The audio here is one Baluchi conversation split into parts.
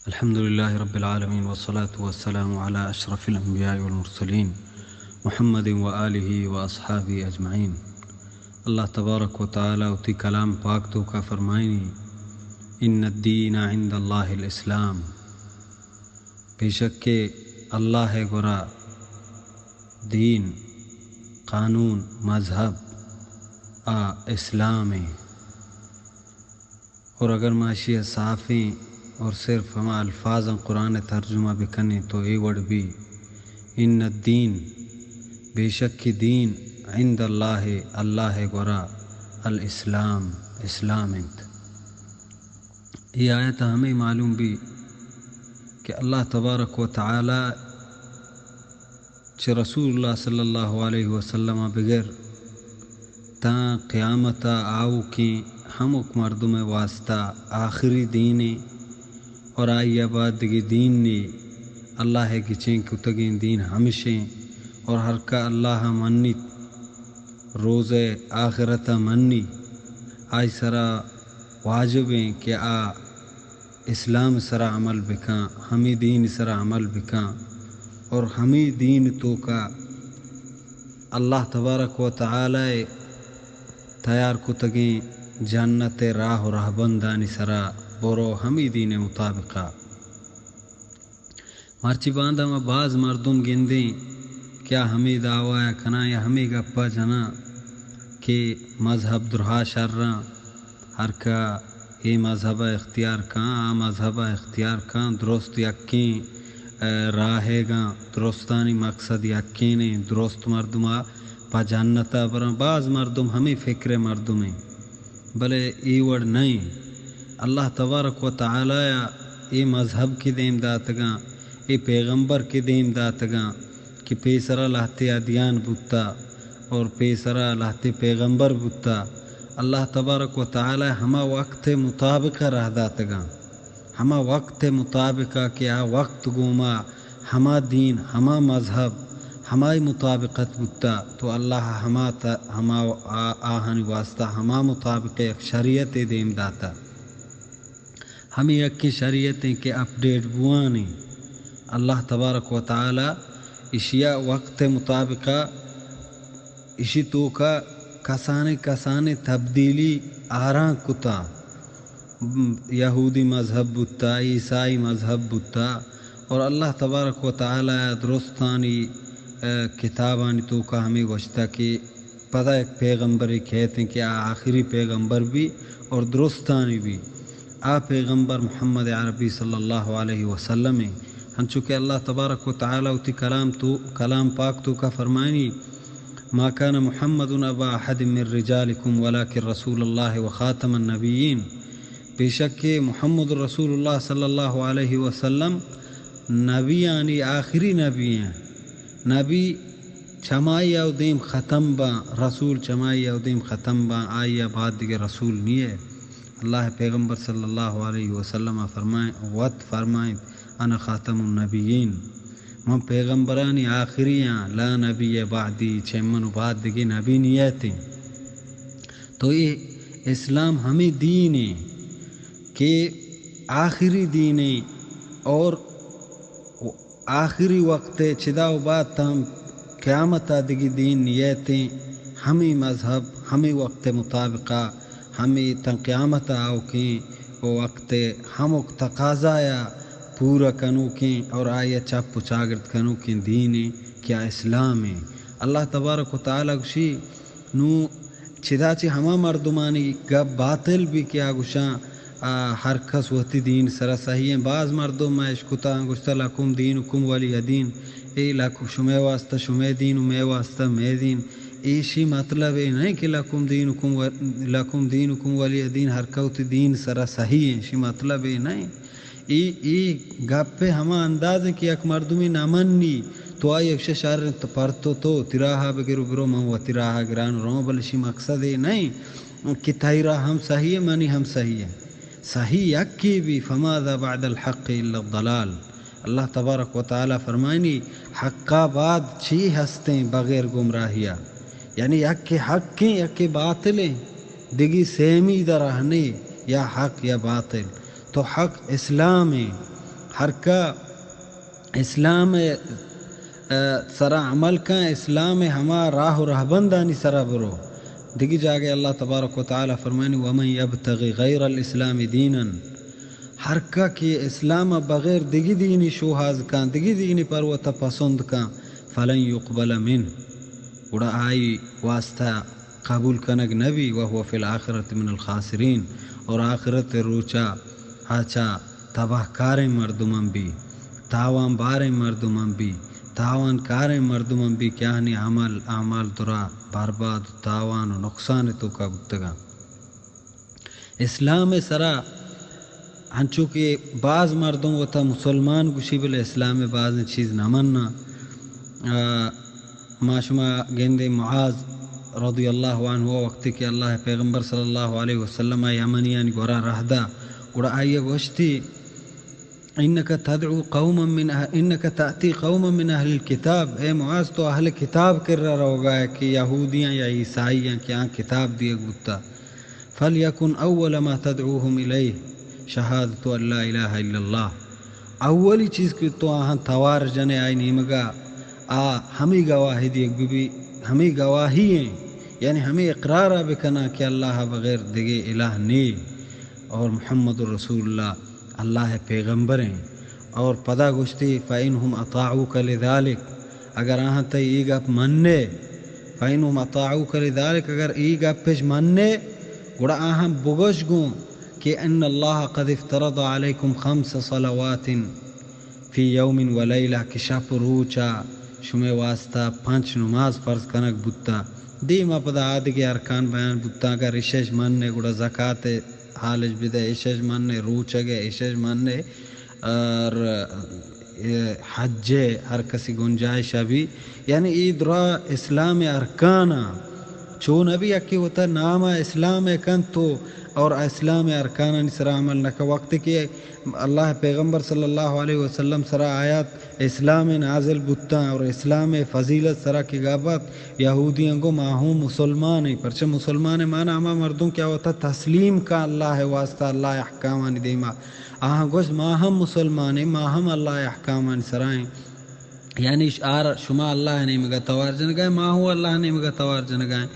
الحمد لله رب العالمين، والصلاة والسلام على أشرف الأنبياء والمرسلين، محمد وآله وأصحابه أجمعين. اللہ تبارک و تعالی وتی کلام پاک توکا فرمائنی، ان الدین عند اللہ الاسلام، بے شک کہ اللہ گورا دین، قانون، مذہب آ اسلام ایں۔ اور اگر ما اشی ء صافیں اور صرف ہما الفاظاں قرآن ء ترجمہ بکنیں تو اے وڑ بی، ان الدین، بے شک کہ دین، عند اللہ، اللہ ء گورا، الاسلام، اسلام انت۔ اے آیت ء ہمے معلوم بی کہ اللہ تبارک و تعالی چہ رسول اللہ صلی اللہ علیہ وسلم ء بگر تاں قیامت ء آؤکیں ہمک مردم ء واسطہ آخری دین ایں، اور آئی ء بعد دگہ دین نی۔ اللہ ء گچین کتگیں دین ہمشیں، اور ہر کہ اللہ ء منیت، روز ء آخرت ء منی، آئی سرا واجب ایں کہ آ اسلام سرا عمل بکاں، ہمے دین سرا عمل بکاں، اور ہمے دین توکا اللہ تبارک و تعالی تیار کتگیں جنت راہ و رہبندانی سرا برو، ہمے دین مطابقا۔ مرچی باندا ما باز مردم گندیں کہ آ ہمے دعوی ء کناں یا ہمے گپ ء جناں کہ مذہب درہا شراں، ہر کہ اے مذہب ء اختیار کاں، آ مذہب ء اختیار کاں، درست یکیں، ء، راہیگاں، درستانی مقصد یکینیں، درست مردم ء پہ جنت ء براں۔ باز مردم ہمے فکر ء مردم انت۔ بلے اے وڑ نہ انت۔ اللہ تبارک و تعالی ء اے مذہب کہ دیم داتگاں، اے پیغمبر کہ دیم داتگاں کہ پیسرا لہتے ادیان بوتا اور پیسرا لہتے پیغمبر بوتا، اللہ تبارک و تعالی ء ہما وقت ء مطابق ء راہ داتگاں۔ ہما وقت ء مطابق ء کہ آ وقت گوما ہما دین، ہما مذہب، ہمائی مطابقت بوتا، تو اللہ ہما ت-، ہما آ-، آہانی واسطہ ہما مطابق یک شریعت دیم داتا۔ ہمیں یکیں شریعت ہیں کہ اپڈیٹ بوانی۔ اللہ تبارک و تعالی اشیا وقت مطابقہ اشی توکا کسانیں کسانیں تبدیلی آران کتا۔ یہودی مذہب بوتا، عیسائی مذہب بوتا، اور اللہ تبارک و تعالی درستانی، اے، کتابانی توکا ہمیں گوشتا کہ پدا یک پیغمبرے کہتیں کہ آ آخری پیغمبر بی اور درستانی بی۔ آ پیغمبر محمد عربی صلی اللہ علیہ وسلم ہیں۔ ہنچو کہ اللہ تبارک و تعالی وتی کلام تو، کلام پاک توکا فرمائنی، ما كان محمد أبا أحد من رجالكم ولكن رسول الله وخاتم النبيين۔ بے شک کہ محمد رسول اللہ صلی اللہ علیہ وسلم نبیانی آخری نبی ہیں۔ نبی چمائی او دیم ختم باں، رسول چمائی او دیم ختم باں، آئی ء بعد دگہ رسول نیے۔ اللہ پیغمبر صلی اللہ علیہ وسلم فرمائیں، وت فرمائیں، انا خاتم النبیین، من پیغمبرانی آخری آں، لا نبی بعدی، چہ من و بعد دگہ نبی نیتیں۔ تو اے اسلام ہمیں دین ہیں کہ آخری دین ہیں اور آخری وقت ء چدا و بعد تاں قیامت ء دگہ دین نیتیں، ہمے مذہب، ہمے وقت ء مطابقہ، ہمے تاں قیامت ء آؤکیں و وقت ء ہمک تقاضایا پورا کنوکیں اور آئی ء چپ و چاگرد کنوکیں دین ایں کہ آ اسلام ایں۔ اللہ تبارک و تعالی گوشی، نوں چدا چہ ہما مردمانی گپ باطل بی کہ آ گوشاں، آ، ہر کس وتی دین سرا صحیح ایں۔ باز مردم ما اشکتاں گوشتہ، لکم دینکم ولی دین، اے لکم شمے واسطہ شمے دین و مے واسطہ مے دین۔ ایشی مطلب اے نہیں کہ لکم دینکم و-، لکم دینکم ولی دین، ہر کس وتی دین سرا صحیح ایں، ایشی مطلب اے نہیں۔ اے، اے گپ ء ہما انداز انت کہ یک مردمے نہ منی، تو آئی ء گوشے شر انت، پر تو، تو وتی راہ ء بگر و برو، من وتی راہ ء گران و رواں، بلے اشی مقصد اے نہ انت کہ تئی راہ ہم صحیح ہے، منی ہم صحیح ہے۔ صحیح یکے بی، فماذا بعد الحق الا الضلال۔ اللہ تبارک و تعالی فرمائنی، حق ء بعد چی ہستیں بغیر گمراہی ء؟ یعنی یکے حق ایں، یکے باطل ایں، دگی سیمی در اہنے، یا حق یا باطل۔ تو حق اسلام ایں، ہر کہ اسلام ء، ء، سرا عمل کن، اسلام ء ہما راہ و رہبندانی سرا برو۔ دگی جاگہ اللہ تبارک و تعالی فرمانی، ومن یبتغ غیر الاسلام دینا، ہر کہ کہ اسلام ء بغیر دگی دینی شوہاز کن، دگی دینی پر وتا پسند کن، فلن یقبل منه، گڑا آئی واسطہ قبول کنگ نبی، وهو فی الآخرة من الخاسرین، اور آخرت روچا آ چا تباہ کاریں مردماں بی، تاوان باریں مردماں بی، تاوان کاریں مردماں بی کہ آہانی عمل، اعمال درا برباد و تاوان و نقصان توکا بوتگاں۔ اسلام سرا انچو کہ باز مردم وتا مسلمان گوشی، بلے اسلام بازیں چیز نہ مننا۔ آ، ما شما گندے معاذ رضی اللہ عنہ وقتی کہ اللہ پیغمبر صلی اللہ علیہ وسلم یمنیانی گورا رہدا، گڑا آئی گوشتی، انک تدعو قوما من اہ-، انک تأتی قوما من اہل الکتاب، اے معاذ تو اہل کتاب کرا روگا ہے کہ یہودیاں یا عیسائیاں کہ آں کتاب دیگ بوتا۔ فلیکن اول ما تدعوهم الیہ شہادت ان لا الہ الا اللہ۔ اولی چیز کہ تو آہاں توار جنے آئی نیمگا، آ ہمیں گواہی دیگ بی، ہمیں گواہی ہیں، یعنی ہمیں اقرارا بکنا کہ اللہ بغیر دگے الہ نے اور محمد رسول اللہ اللہ پیغمبر ہیں۔ اور پدا گوشتی، فإنهم أطاعوك لذلك، اگر آہاں تئی ای گپ مننے، فإنهم أطاعوك لذلك، اگر ای گپش مننے، گڑا آہاں بگوش گوں کہ ان اللہ قد افترض علیکم خمس صلوات فی یوم و لیلہ، کہ شپ روچا شمے واسطہ پنچ نماز فرض کنگ بوتا۔ دیما پدا آدگے ارکان بیان بوتا، اگر اشش مننے گڑا زکات حالش بدے، اشش مننے روچگے، اشش مننے اور اے حج ہر کسی گنجائش ابھی، یعنی ای درا اسلام ارکان چون ابھی اکی وتا نام اسلام کن تو اور اسلام ارکان سرا عمل نہ کن۔ وقت کہ اللہ پیغمبر صلی اللہ علیہ وسلم سرا آیات اسلام نازل بوتاں اور اسلام فضیلت سرا کہ گابت، یہودیاں گو ما ہوں مسلمان ہیں۔ پرچہ مسلمان مانا ہما مردم کہ وتا تسلیم کا اللہ واسطہ، اللہ احکامانی دیما۔ آہاں گوشت، ما ہم مسلمان ہیں، ما ہم اللہ احکامانی سرا ہیں۔ یعنی ش-، آر شما اللہ نیمگا توار جنگا ہیں، ما ہوں اللہ نیمگا توار جنگا ہیں۔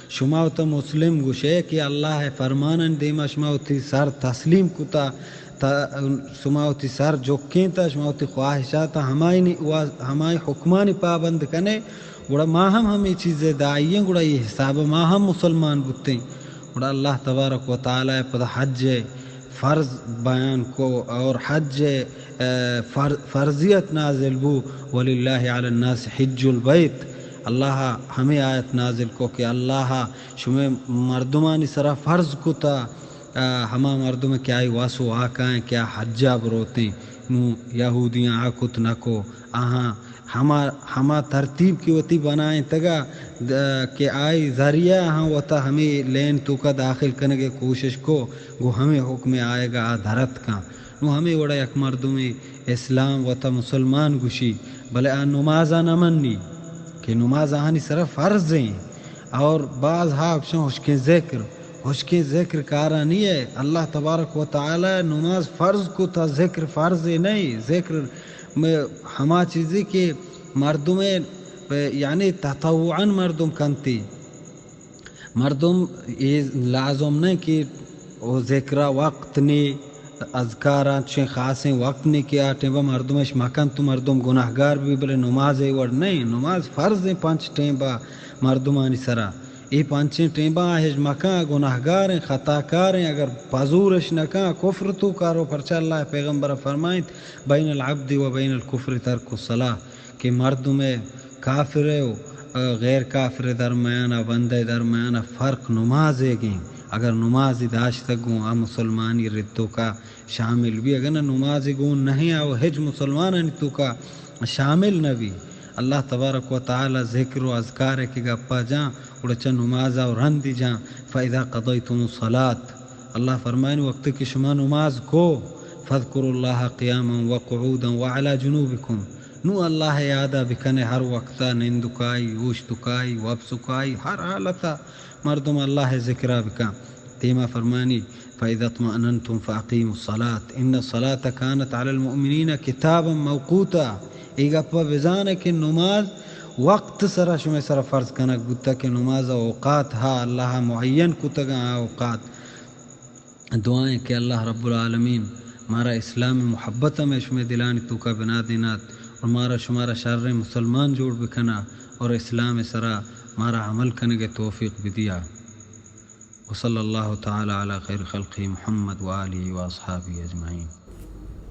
شما وتا مسلم گوشے کہ اللہ فرمانانی دیما شما وتی سر تسلیم کتا، تا-، شما وتی سر جکینتا، شما وتی خواہشاتا ہمائی نی-، وا-، ہمائی حکمانی پابند کنے، گڑا ما ہم ہمیں چیزے دائی ہیں، گڑا یہ حساب ما ہم مسلمان بوتیں۔ گڑا اللہ تبارک و تعالی پدا حج فرض بیان کو اور حج، اے، فر-، فرضیت نازل بو، وللہ علی الناس حج البیت۔ اللہ ہمیں آیت نازل کو کہ اللہ شمے مردمانی سرا فرض کتا، آ، ہما مردم کہ آئی واس و آکائیں کہ آ حجا بروتیں، نو یہودیاں آ کت نکو، آہاں ہما، ہما ترتیب کہ وتی بنائینتگا، د-، کہ آئی ذریعہ ہاں وتا ہمے لین توکا داخل کنگے کوشش کو، گو ہمے حکم آئیگا آ درت کن۔ نو ہمے وڑا یک مردمے اسلام وتا مسلمان گوشی، بلے آ نمازا نہ منی کہ نماز آہانی سرا فرض ہیں۔ اور بعض ہا اکشن ہشکیں ذکر، ہشکیں ذکر کارا نہیں ہے۔ اللہ تبارک و تعالی نماز فرض کو تا ذکر فرض نہیں۔ ذکر میں ہما چیزی کہ مردم، یعنی تطوعاً مردم کنتی۔ مردم یہ لازم نہیں کہ او ذکرا وقت نے، اذکارا چین خاصیں وقت نے کہ آ ٹیمبا مردمش مکن تو مردم گناہگار بھی، بلے نماز ای وڑ نہیں۔ نماز فرض ہیں پنچ ٹیمبا مردمانی سرا۔ اے پنچیں ٹیمبا آہش مکن، گناہگار ہیں، خطاکار ہیں، اگر پزورش نہ کن، کفر توکا رو، پرچہ اللہ پیغمبر فرمائیت، بین العبد و بین الکفر ترک الصلاة، کہ مردم کافر و غیر کافر درمیان، بندہ درمیان فرق نماز گیں۔ اگر نمازی داشتگ گوں آ مسلمانی رد توکا شامل بی، اگر نہ نمازی گون نہیں، آ ہچ مسلمانانی توکا شامل نہ بی۔ اللہ تبارک و تعالی ذکر و اذکار کہ گپا جاں، گڑا چہ نمازا و رندی جاں، فإذا قضيتم الصلاة، اللہ فرمائن، وقت کہ شما نماز کو، فاذكروا الله قياما وقعودا وعلى جنوبكم، نو اللہ یادا بکنے ہر وقتا، نندکائی، اوشتکائی، وپسکائی، ہر حالتا مردم اللہ ذکرا بکن۔ دیما فرمانی، فإذا اطمأننتم فأقیموا الصلاة ان الصلاة کانت علی المؤمنین کتابا موقوتا۔ اے گپا بزانے کہ نماز وقت سرا شمے سرا فرض کنگ بوتا کہ نماز اوقات ہا اللہ معین کتگا، آ اوقات۔ دعائیں کہ اللہ رب العالمین مارا اسلام محبت ہمیں شمے دلانی توکا بنا دینات اور مارا شمارا شر مسلمان جوڑ بکنا اور اسلام سرا مارا عمل کنگے توفیق بدیا۔ وصلی اللہ تعالی علی خیر خلقہ محمد و آلہ و اصحابہ اجمعین۔